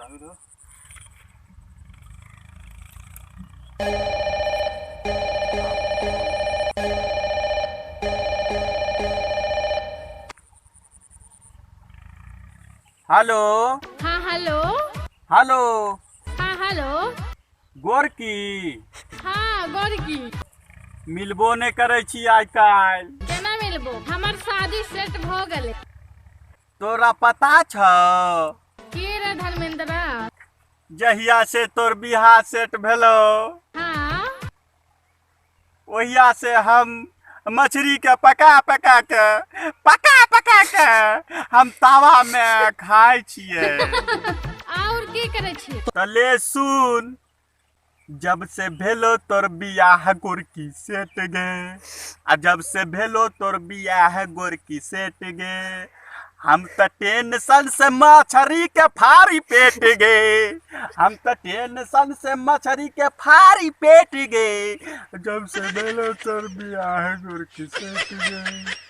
Hello. हाँ hello. Hello. हाँ hello. गोरकी। हाँ गोरकी। मिलबो नहि करै छी आइ काल्हि। केना मिलबो, हमर शादी सेट भऽ गेलै। तोरा पता छौ? की रे धर्मेंद्र? जहिया से तोर बियाह सेट भेलो, हाँ, ओहिया से हम मछली के पका पका के, पका पका के हम तावा में खाय छियै। और की करै छियै? त ले सुन, जब से भेलो तोर बियाह गोरकी सेट गे, आ जब से भेलो तोर बियाह गोरकी सेट गे, हम त टेंशन से मछरी के फारी पेट गे, हम त टेंशन से मछरी के फारी पेट गे, जब से भेलो तोर बियाह गोरकी सेट गे।